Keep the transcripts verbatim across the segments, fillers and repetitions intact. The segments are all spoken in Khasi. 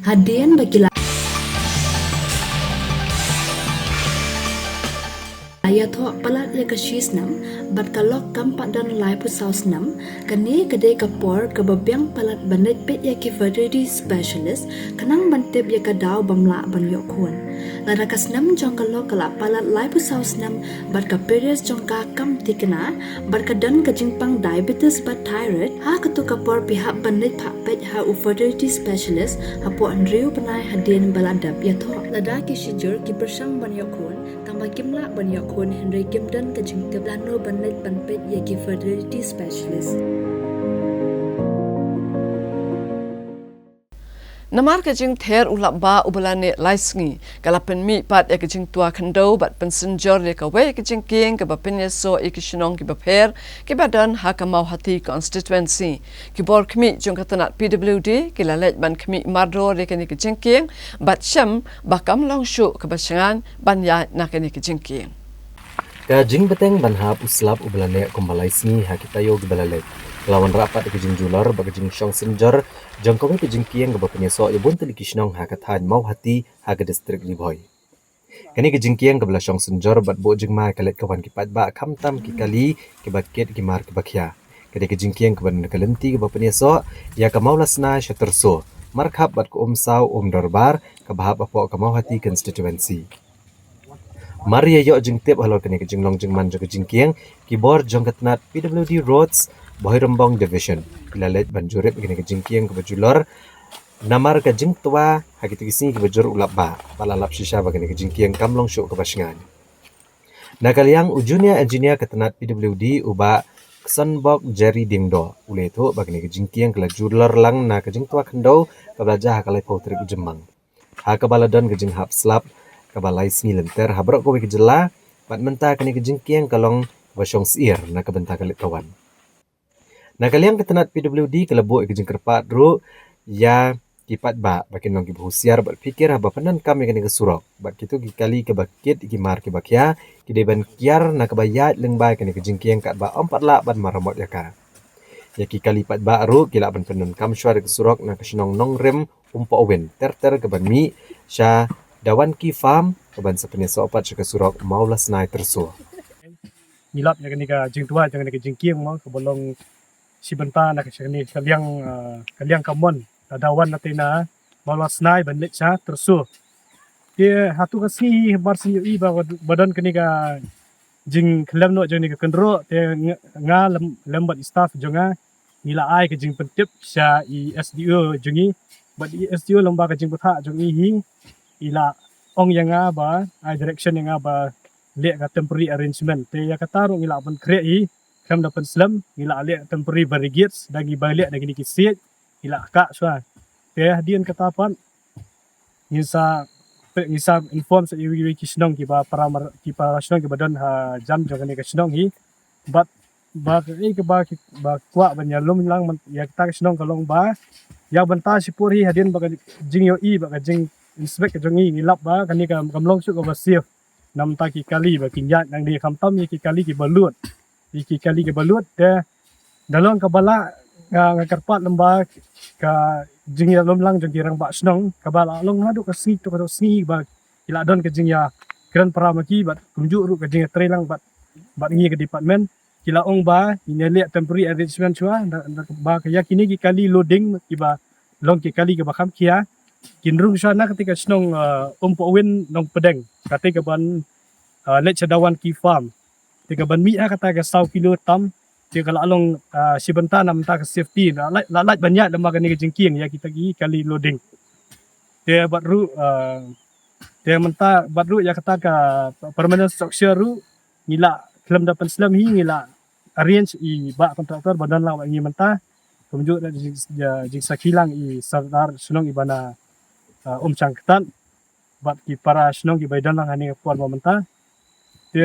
Hadien ba ki la ïathoh palat ïa ka shi snem bad ka lok kam pat don laiphew saw snem, kane ka dei ka por kaba biang palat ban leit peit ïa ki fertility specialist khnang ban tip ïa ka daw bym lah ban ïoh khun. Lada ka snem jong ka lok ka la palat laiphew saw snem bad ka periods jong ka kam thikna bad ka don ka jingpang diabetes bad thyroid, ha kato ka por phi hap ban leit phah peit ha u fertility specialist hapoh hynriew bnai hadien ba la dep ïathoh. Lada ki shijur ki pyrshang ban ïoh khun tang ba kim lah ban ïoh khun hynrei kim don ka jingtip, lano ban leit ban peit ïa ki fertility specialist. Namar ka jingther u lap ba uba la neh lai sngi, ka la pynmih pat ïa ka jingtwa khyndew bad pynsynjor ïa kawei ka jingkieng kaba pynïasoh ïa ki shnong kiba pher kiba don ha ka Mawhati constituency. Ki bor khmih jong ka tnat P W D ki la leit ban khmih mardor ïa kane ka jingkieng bad shem ba kam long shuh kaba shngaiñ ban ïaid na kane ka jingkieng. Ka jingbteng ban hap u slap uba la neh kumba lai sngi ha ki taïew kiba la leit ka la wanrah pat ïa ka jingjulor bad ka jingshong synjor jong kawei ka jingkieng kaba pynïasoh ïa bun tylli ki shnong ha ka thaiñ Mawhati ha ka distrik Ri Bhoi. Kane ka jingkieng kaba la shong synjor bad buh jingma ka leit ka wan ki paidbah khamtam ki kali kiba kit ki mar kiba khia. Ka dei ka jingkieng kaba don ka lynti kaba pynïasoh ïa ka Mawlasnai sha Tyrso, markhap bad ka Umsaw Umdorbar kaba hap hapoh ka Mawhati constituency. Mar ïa ïoh jingtip halor kane ka jinglong jingman jong ka jingkieng, ki bor jong ka tnat P W D Roads, Bhoirymbong Division, ki la leit ban jurip ïa kane ka jingkieng kaba julor namar ka jingtwa ha kito ki sngi kiba jur u lap ba, ba la lap shisha ba kane ka jingkieng kam long shuh kaba shngaiñ. Na ka liang u junior engineer ka tnat P W D u Bah Ksonbok Jerry Diengdoh u la ïathuh ba kane ka jingkieng ka la julor lang na ka jingtwa khyndew kaba la jia ha ka laiphew tarik u Jymmang, ha kaba la don ka jinghap slap kaba lai sngi lynter ha baroh kawei ka jylla, bad mynta kane ka jingkieng ka long kaba shong syiar na ka bynta ka leit ka wan. Na ka liang ka tnat P W D ka la buh ïa ka jingkyrpad ruh ïa ki paidbah ba kin long kiba husiar bad phikir haba pyndonkam ïa kane ka surok bad kito ki kali kiba kit ïa ki mar kiba khia ki dei ban kiar na kaba ïaid lyngba ïa kane ka jingkieng katba ym pat lah ban maramot ïa ka. Ïa ki kali paidbah ruh ki lah ban pyndonkam shuwa da ka surok na ka shnong Nongrim Umpohwin ter ter kaban mih sha Dawanki Farm kaban sa pynïasoh pat sha ka surok Mawlasnai Tyrso. Ngi lap ïa kane ka jingtwa jong kane ka jingkieng mo kaba long shi bynta na ka, sha kane ka liang, ah, ka liang kamon, lada wan na te na Mawlasnai ban leit sha Tyrso. Te hato ka sngi hi mar shu ïohi ba, ba don kane ka jingkhlem noh jong kane ka kynroh, te nga, nga lem, lem bad i staff jong nga ngi la ai ka jingpyntip sha i S D O jong ngi, bad i S D O lyngba ka jingbatai jong i hi i la ong ïa nga ba ai direction ïa nga ba leh ka temporary arrangement. Te ïa kata ruh ngi la pynkhreh hi, khlem da pynslem, ngi la leh temporary barricades da ngi ba leh da kine ki siej, ngi la kah shuwa. Te hadien kata pat ngin sa, ngin sa inform sa iwei iwei ki shnong kiba para mar, ki para shnong kiba don ha jan jong kane ka shnong hi. Bad ba kaei kaba ki, ba kwah ban ïalum lang ïa kata ka shnong ka long ba ïa bynta shipor hi hadien ba ka jingïohi ba ka jing inspect ka jong ngi ngi lap ba kane ka kam long shuh kaba safe. Namar ki kali ba kin ïaid nangne khamtam ïa ki kali kiba lut. Ïa ki kali kiba lut te da long kaba lah nga, nga kyrpad lem ba ka jingïalum lang jong ki rangbah shnong kaba la long naduh ka sngi to ka sngi ba ki la don ka jingïakren para ma ki bad kumjuh ruh ka jingïatrei lang bad, bad ngi ka department. Ki la ong ba ngin ïa leh temporary arrangement shuwa, da, da, ba ka ïa kine ki kali loading kiba long ki kali kiba kham khia kin rung shuwa na kata ka shnong, ah, Umpohwin Nongpdeng, kata kaban, ah, leit sha Dawanki Farm. Te kaban mih ha kata ka saw kilo tam, te ka la long, ah, shi bynta na mynta ka safety, la lait, la lait ban ïaid lem ba kane ka jingkieng ïa kita ki kali loading. Te bad ruh, ah, te mynta bad ruh ïa kata ka permanent structure ruh ngi la khlem da pynslem hi, ngi la arrange i bah contractor ba don lang bad ngi mynta. Kumjuh da jing, jing, jingsakhi lang i sordar shnong iba na, ah, Umshangktat bad ki para shnong kiba don lang ha kane ka por ba mynta. Te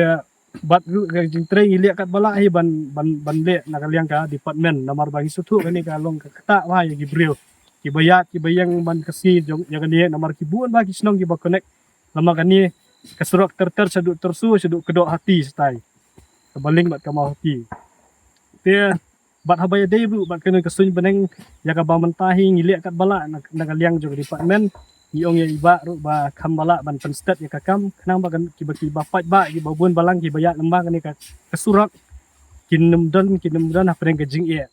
bad ruh ka jingtrei ngi leh katba lah hi ban, ban, ban leh na ka liang ka department namar ba ngi sngewthuh kane ka long ka ktah bha ïa ki briew kiba ïaid kiba ïeng man ka sngi jong ïa kane namar ki bun bha ki shnong kiba connect namar kane ka surok ter ter shaduh Tyrso shaduh Kdohati shatai kaba link bad ka Mawhati. Te Bad haba ïadei ruh bad kane ka suiñ bneng, ïa kaba mynta hi ngi leh katba lah na, na ka liang jong ka department. Ngi ong ïa i bah ruh ba kham ba lah ban pynstet ïa ka kam, khnang ba kan, kiba, kiba paidbah, kiba bun balang kiba ïaid lyngba kane ka, ka surok, kin ym don, kin ym don hapdeng ka jingeh.